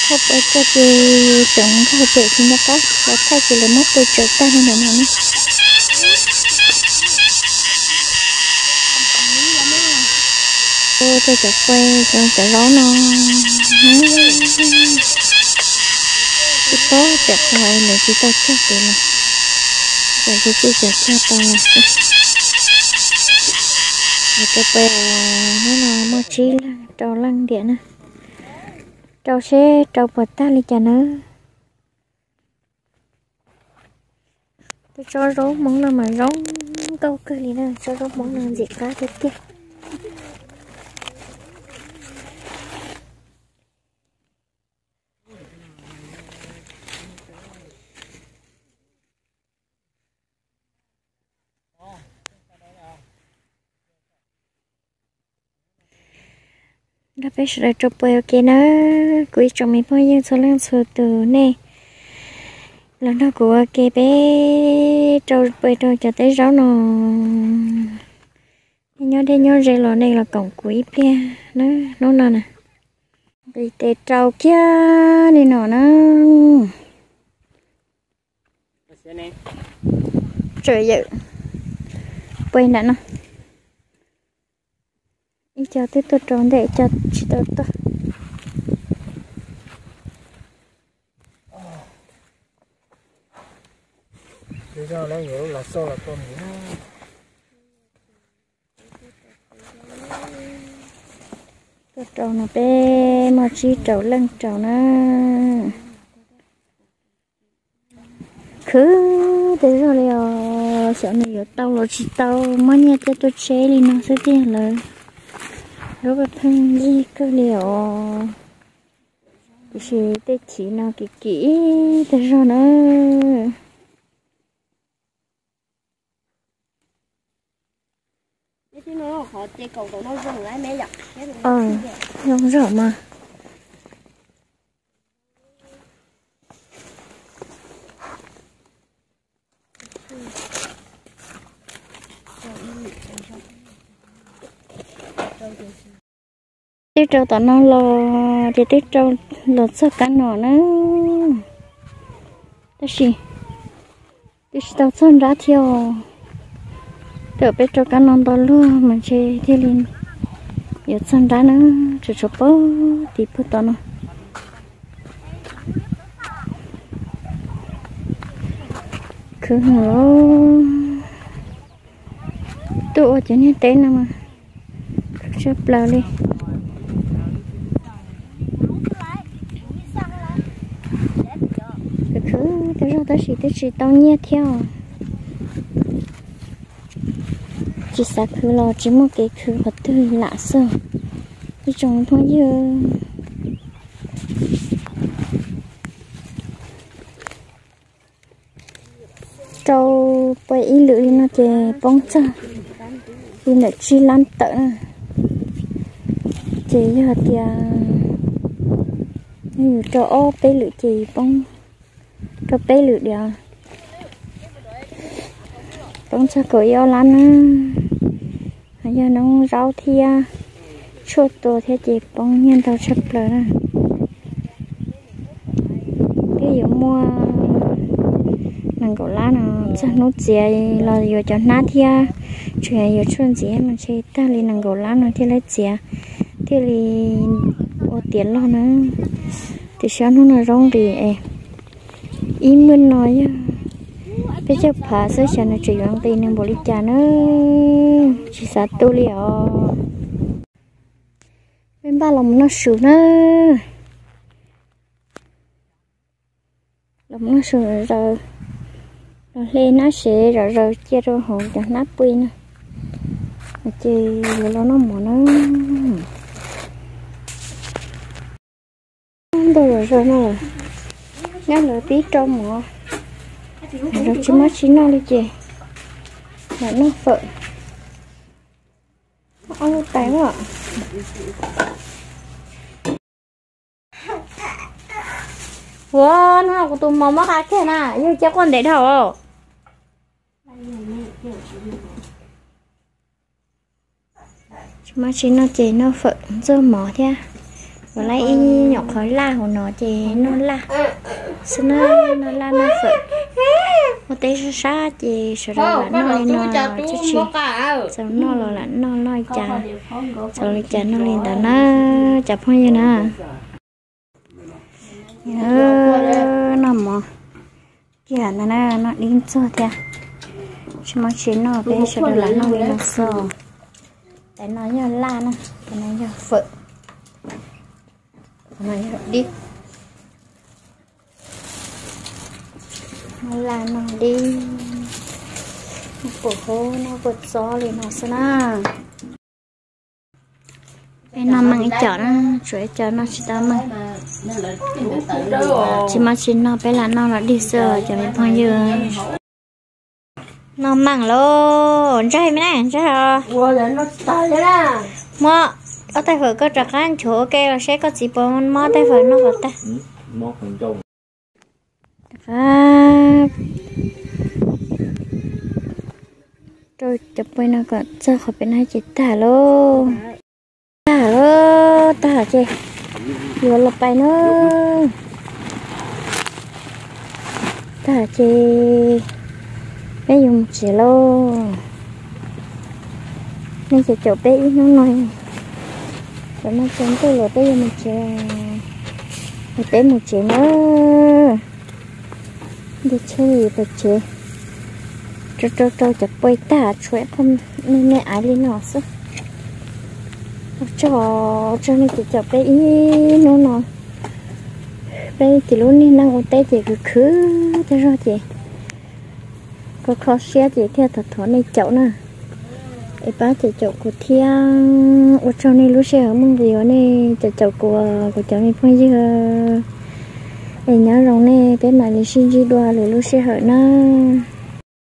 Thaij pua tuaj ces tseem nkaug pem tsis nco qab los thaij ces lawv muab pua tsaws tag li ntawm no na. Ua rau cov pua, cov zaub no tsis paub tias qhov lawv tsis tau cog pem los, cov tsis txij cov cog tau los xwb. Lawv rau pua hnub no muaj tsib leeg rau leej ntiam na. Rau seb rau puas tag li cas na. Tej tsob zaub hmoob no mas zoo nkauj kawg li na, tsob zaub hmoob no ntxim qab tiag tiag. Nrog peb sawv daws rau pua ua ke nawb kuv ib tsoom me phooj ywg txhua leej txhua tus, nej los nrog kuv ua ke peb rau pua rau cov teb zaub no. Nej nyob deb nyob ze los nej los koom kuv ib pliag na hnub no na. Nqis tes rau kiag li no na. Tseem yawm pua nram no. Ib co twb tuaj rau ntej, ib co tsis tau tuaj. Tuaj rau no peb muaj tsib rau leej rau na. Khwv tej zog li os, xyov nws yuav tau los tsis tau, muab nyiaj thiab tuaj tsheb li no xwb tiag lawm. Lub pheej yig kawg li os, tiam sis tej chiv no kim kim ib tag zog na. Zoo zog mas. Twb rau tom no los ces twb rau los txog kab no na, tab sis twb tsis tau txog nrab thiab os. Twb peb rau kab no ntau luaj mas ntshe thiaj li yuav txog nrab na, tsuas tshuav pab tim puag tom no. Khwv heev los, tuaj ua cov niag teb no mas khwv tshaj plaws li. Khwv khwv tej zog tab sis twb tsis tau nyiaj thiab os. Tsis xav khwv los tsis muaj kev khwv qhov twg lam xwb. Ib tsoom phooj ywg, rau pua ib lwm li no ces poob txog li ntawm tsib lab tawm na. Ces yog tias yus rau ob peb lwm ces poob rau peb lwm diam, poob txog kaum ib ob lab na. Yog noob zaub thiab tshuaj tua thiab ces poob nyiaj ntau tshaj plaws na. Twb yuav muaj nees nkaum lab no, txog hnub txiav los yuav cov hnab thiab, tseem yuav tshuaj ntxiv mas ntshe tag li nees nkaum lab no thiaj li txiav, thiaj li ua tiav log na. Tiam sis ob hnub no zaub nqis es ib muaj no yog peb caug phav xwb, xyov nws tseem yuav nqis nws npaum li cas na. Tsis xav tu li os. Peb npaj los mus noj su na. Los mus noj su zom zaws, los hle hnab sev zom zaws cia rau hauv cov hnab pui na, ces yuav los noj mov na. Ntau zom zaws no, nyob lawv pib rau mov, zom zaws tsis muaj tsis noj li ces lam noj fawm. Ob lub tais os. Ua, hnub no kuv tus mov mob qab kiag na, yog cia quaj ntev dhau. Tsis muaj tsis noj ces noj fawm ntxuag mov thiab. Ua laj ib nyuam qhuav laj hauv no ces noj laj xwb na, noj laj noj fawm. Ua teb sab sab ces sawv daws lam noj li no, tsis txaus noj los lam noj, noj li cas txaus li cas noj li ntawd na, cov phooj ywg na. Noj mov kiag ntag na, noj dib ntxuag thiab. Tsis muaj tsis noj, peb sawv daws lam noj li no xwb. Tais no yog laj na, tais no yog fawm, tais no yog dib. Noj laj noj dib, noj pum hub noj pum txob li no xwb na. Peb noj meej ib co na, tshuav ib co noj tsis tau meej. Tsis muaj tsis noj, peb lam noj los dig xwb cov me phooj ywg. Noj meej lauj, ntsaig me na, ntsaig os. Muab ob tais fawm koj rov qab nchuav ua ke los seb koj txiv puas mob tais fawm noj kom tag. Rau cov puj no kom txog qhov pem no ces tag lauj. Tag lauj, tag ces yuav los pais na. Tag ces peb yuav mus tsev lauj. Nej caum caum peb ib hnub no, tam no tsaus ntuj lawm peb yuav mus tsev. Peb mus tsev na. Nti tsheb yuav pais tsev. Rau rau rau cov puj tag tshuav ib qho me me aiv li no xwb. Ua tsaug, ua tsaug nej caum caum peb ib hnub no. Peb ces lub niag neej ua teb ces khwv khwv tag zog ces kho kho siab ces thiaj thov thov nej caum na. Es pab caum caum kuv thiab. Ua tsaug nej lub sij hawm muaj nqis uas nej caum caum kuv, kuv cov me phooj ywg. Es nyob zoo nej, peb mam li sib ntsib dua lwm lub sij hawm na.